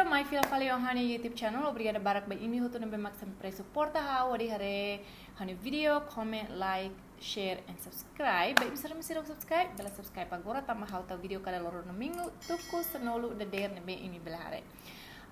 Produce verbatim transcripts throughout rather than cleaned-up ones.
Mai fila fali ona ha'u-nia YouTube channel, obrigada barak ba imi hotu ne'ebé mak sempre suporta ha'u, hodi haree ha'u-nia video, comment, like, share and subscribe. Ba imi sira ne'ebé seidauk subscribe, bele subscribe agora tanba ha'u tau video kada loron domingu tuku sanulu dadeer ne'ebé imi bele haree.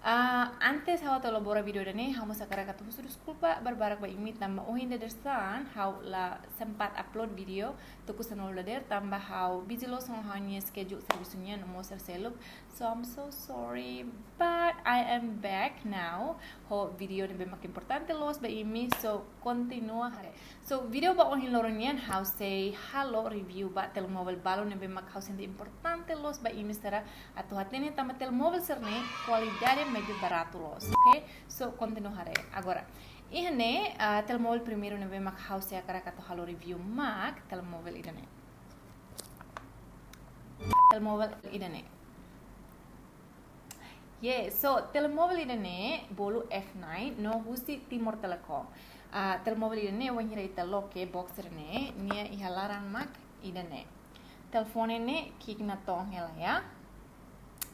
Ah, antes ha'u atu elabora video ida-ne'e, ha'u mós hakarak atu husu deskulpa barbarak ba imi tanba ohin dadeer-saan ha'u la sempat upload video tuku sanulu dadeer tanba ha'u busy loos ho ha'u-nia schedule servisu nian no mós sira seluk. So I'm so sorry, but I am back now ho video ne'ebé mak importante loos ba imi, so kontinua haree. So video ba ohin loron nian ha'u sei halo review ba telemóvel balu ne'ebé mak ha'u sente importante loos ba imi sira atu hatene tanba telemóvel sira-ne'e kualidade maibé baratu loos, oke? So kontinua haree. Agora, iha ne'e, ah, telemóvel primeiru ne'ebé mak ha'u sei hakarak atu halo review mak telemóvel ida-ne'e. Telemóvel ida-ne'e. Yeah, so telemóvel ida-ne'e bolu F nine no husi Timor Telecom. Ah, telemóvel ida-ne'e wainhira ita loke box ida-ne'e, nia iha laran mak ida-ne'e. Telefone ne'e ki'ik natoon hela ya.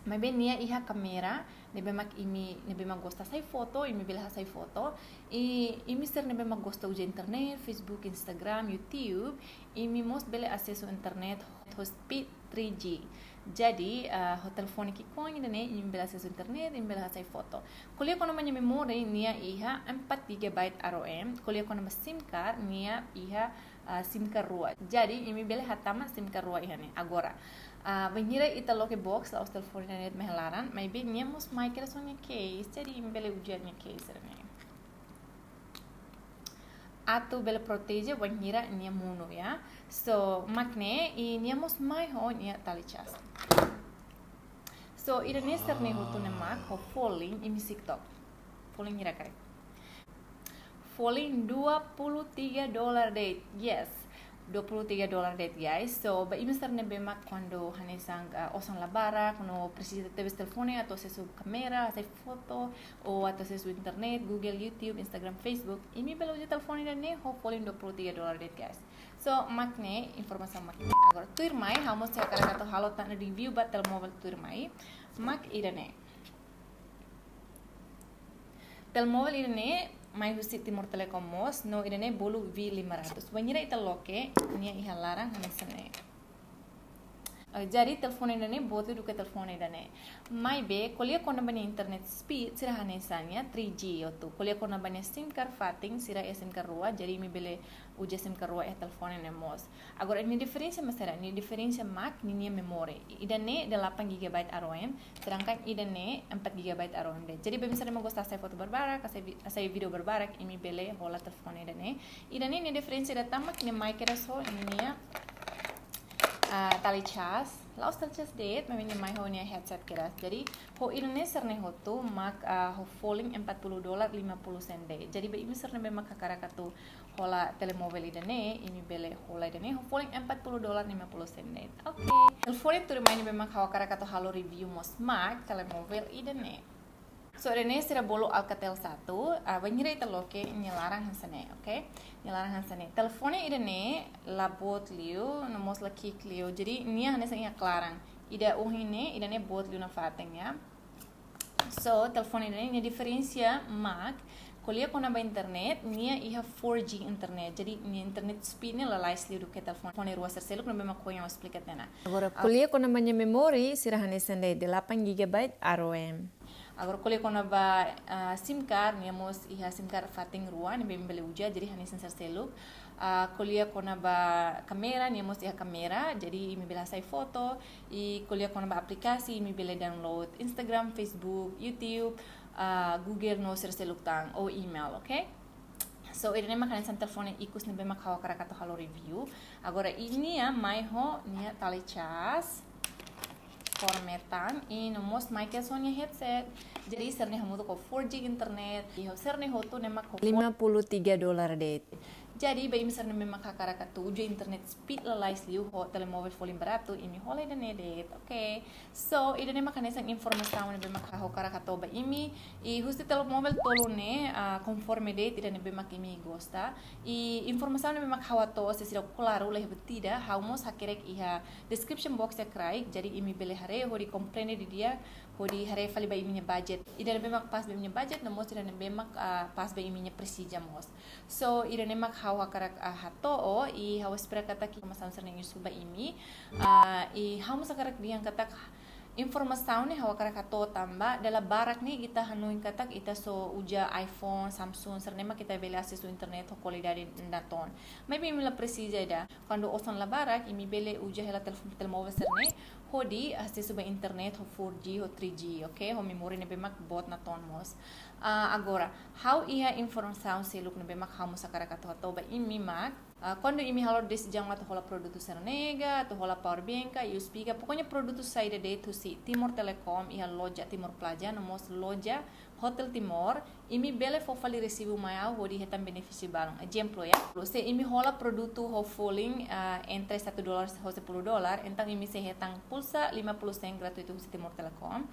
Maibé nia iha kámera ne'ebé mak imi ne'ebé mak gosta hasai foto, imi bele hasai foto. I imi sira ne'ebé mak gosta uza internet, Facebook, Instagram, YouTube, imi mós bele asesu internet ho speed three G. Jadi, ah, ho telefone ki'ik-oan ida-ne'e, imi bele asesu internet, imi bele hasai foto. Ko'alia kona-ba nia memory, nia iha empat gigabyte ROM. Ko'alia kona-ba SIM card, nia iha, ah, SIM card rua. Jadi, imi bele hatama SIM card rua iha ne'e. Agora, ah, wainhira ita loke box, la'ós telefone ida-ne'e de'it mak iha laran, maibé nia mós mai kedas ho nia case. Jadi, imi bele uza nia case ida-ne'e atu bele proteje wainhira nia monu ya. So, mak ne'e, i nia mós mai ho nia tali cas. So, ida-ne'e sira-ne'e hotu ne'e mak ho folin, imi si'ik took. Folin hira karik? Folin dua puluh tiga dolar de'it. Yes. Dua puluh tiga dolar de'it, guys. So, ba imi sira ne'ebé mak kuandu hanesan, ah, osan la barak, no presiza tebes telefone atu asesu kámera, hasai foto, ou atu asesu internet, Google, YouTube, Instagram, Facebook, imi bele uza telefone ida-ne'e ho folin dua puluh tiga dolar de'it, guys. So, mak ne'e, informasaun mak ne'e. Agora, tuirmai, ha'u mós sei hakarak atu halo tan review ba telemóvel tuirmai. Mak ida-ne'e. Telemóvel ida-ne'e mai husi Timor Telecom mós, no ida-ne'e bolu V lima ratus. Wainhira ita loke, nia iha laran hanesan ne'e. Ah, jadi telefone ida-ne'e boot liu duké telefone ida-ne'e. Maibé, ko'alia kona-ba nia internet speed, sira hanesan ya three G hotu. Ko'alia kona-ba nia SIM card fatin, sira iha SIM card rua, jadi imi bele uza SIM card rua iha telefone ne'e mós. Agora, nia diferensa mak saida? Nia diferensa mak ninia memory. Ida-ne'e delapan gigabyte ROM, sedangkan ida-ne'e empat gigabyte ROM de'it. Jadi, ba imi sira ne'ebé mak gosta hasai foto barbarak, hasai vi-, hasai video barbarak, imi bele hola telefone ida-ne'e. Ida-ne'e nia diferensa ida tan mak nia mai kedas ho nia, ah, tali cas. La'ós tali cas de'it, maibé nia mai ho nia headset kedas. Jadi, ho ida-ne'e sira-ne'e hotu mak, ah, ho folin empat puluh dolar lima puluh sen de'it. Jadi, ba imi sira ne'ebé mak hakarak atu hola telemóvel ida-ne'e, imi bele hola ida-ne'e ho folin empat puluh dolar lima puluh sen de'it. Oke. Telefone tuirmai ne'ebé mak ha'u hakarak atu halo review mós mak telemóvel ida-ne'e. So, ida-ne'e sira bolu Alcatel satu, ah, wainhira ita loke nia laran hanesan ne'e, oke? Nia laran hanesan ne'e. Telefone ida-ne'e la boot liu, no mós la ki'ik liu. Jadi, nia hanesan iha klaran. Ida ohin ne'e, ida-ne'e boot liu nafatin ya. So, telefone ida-ne'e nia diferensa mak, ko'alia kona-ba internet, nia iha four G internet. Jadi, nia internet speed ne'e lalais liu duké telefone rua sira seluk, ne'ebé mak ohin ha'u esplika tiha ona. Agora, ah, ko'alia kona-ba nia memory, sira hanesan de'it delapan gigabyte ROM. Agora, ko'alia kona-ba, ah, SIM card, nia mós iha SIM card fatin rua, ne'ebé imi bele uza, jadi hanesan sira seluk. Ah, ko'alia kona-ba kámera, nia mós iha kámera, jadi imi bele hasai foto, i ko'alia kona-ba aplikasi, imi bele download Instagram, Facebook, YouTube, ah, Google no sira seluk tan, ou email, oke? So, ida-ne'e mak hanesan telefone ikus ne'ebé mak ha'u hakarak atu halo review. Agora, ida-ne'e mai ho nia tali cas, kór metan, i no mós mai kedas ho nia headset. Jadi, sira-ne'e hamutuk ho four G internet, i ho sira-ne'e hotu ne'e mak ho lima puluh tiga dolar de'it. Jadi ba imi sira ne'ebé mak hakarak atu uza internet speed lalais liu ho telemovel folin baratu, imi hola ida-ne'e de'it, oke? So, ida-ne'e mak hanesan informasaun ne'ebé mak ha'u hakarak hato'o ba imi. I husi telemovel tolu ne'e, ah, konforme de'it ida ne'ebé mak imi gosta. I informasaun ne'ebé mak ha'u hato'o, se seidauk klaru laiha buat ida, ha'u mós hakerek iha description box iha kraik, jadi imi bele haree hodi komprende didi'ak, hodi haree fali ba imi-nia budget. Ida ne'ebé mak pas ba imi-nia budget, no mós ida ne'ebé mak, ah, pas ba imi-nia presiza mós. So, ida-ne'e mak ha'u hakarak, ah, hato'o, i ha'u espera katak informasaun sira-ne'e iha ba imi. Ah, i ha'u mós hakarak dehan katak informasaun ne'e ha'u hakarak hato'o tanba dala barak ne'e ita hanoin katak ita só uza iPhone, Samsung, sira-ne'e mak ita bele asesu internet ho kualidade natoon. Maibé imi la presiza ida. Kuandu osan la barak, imi bele uza hela telefon, telemovel sira-ne'e hodi asesu ba internet ho four G, ho three G, oke? Ho memória ne'ebé mak boot natoon mós. Ah, agora, ha'u iha informasaun seluk ne'ebé mak ha'u mós hakarak atu hato'o ba imi mak. Ah, kuandu imi halo desizaun atu hola produtu sira-ne'e ka, atu hola power bank ka, U S B ka, pokoknya produtu saida de'it husi Timor Telecom iha loja Timor Plaza, no mós loja Hotel Timor, imi bele fó fali resibu mai ha'u hodi hetan benefísiu balun. Ezemplu, ya. Se imi hola produtu ho folin, ah, entre satu dolar ho sepuluh dolar, entaun imi sei hetan pulsa lima puluh sen gratuitu husi Timor Telecom.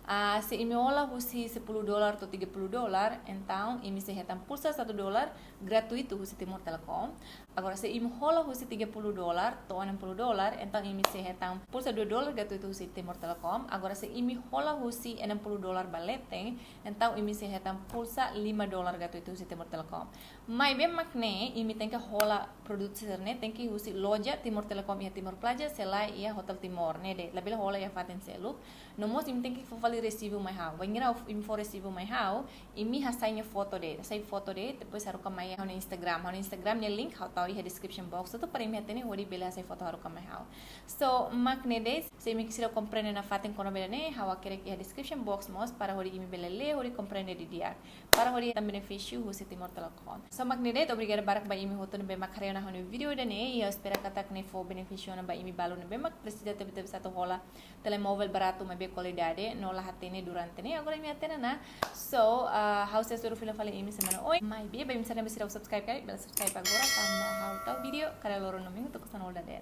Ah, se imi hola husi sepuluh dolar to'o tiga puluh dolar, entaun imi sei hetan pulsa satu dolar gratuitu husi Timor Telecom. Agora, se imi hola husi tiga puluh dolar to'o enam puluh dolar, entaun imi sei hetan pulsa dua dolar gratuitu husi Timor Telecom. Agora, se imi hola husi enam puluh dolar ba leten, entaun imi sei hetan pulsa lima dolar gratuitu husi Timor Telecom. Maibé mak ne'e, imi tenke hola produtu sira-ne'e, tenke husi loja Timor Telecom iha Timor Plaza, se lae iha Hotel Timor, ne'e de'it, labele hola iha fatin seluk. No mós imi tenke fó fali resibu mai ha'u. Bainhira imi fó resibu mai ha'u, imi hasai nia foto de'it, hasai foto de'it, depois haruka mai ha'u-nia Instagram. Ha'u-nia Instagram nia link ha'u tau iha description box hotu para imi hatene hodi bele hasai foto haruka mai ha'u. So, mak ne'e de'it, se imi seidauk komprende nafatin kona-ba ida-ne'e, ha'u hakerek iha description box mós para hodi imi bele lee, hodi komprende didi'ak. Para hodi hetan benefísiu husi Timor Telecom. So, mak ne'e de'it, obrigada barak ba imi hotu ne'ebé mak haree ona ha'u-nia vídeo ida-ne'e, i ha'u espera katak ne'e fó benefísiu ona ba imi balu ne'ebé mak presiza tebetebes atu hola telemovel baratu maibé kualidade, no la hatene durante ne'e, agora imi hatene ona. So, ah, ha'u sei hasoru fila fali imi semana oin. Maibé ba imi sira ne'ebé seidauk subscribe ka lae, bele subscribe agora, tanba ha'u tau vídeo kada loron domingu to'o osan hulu dadeer.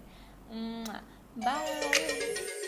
Mwah. Bye.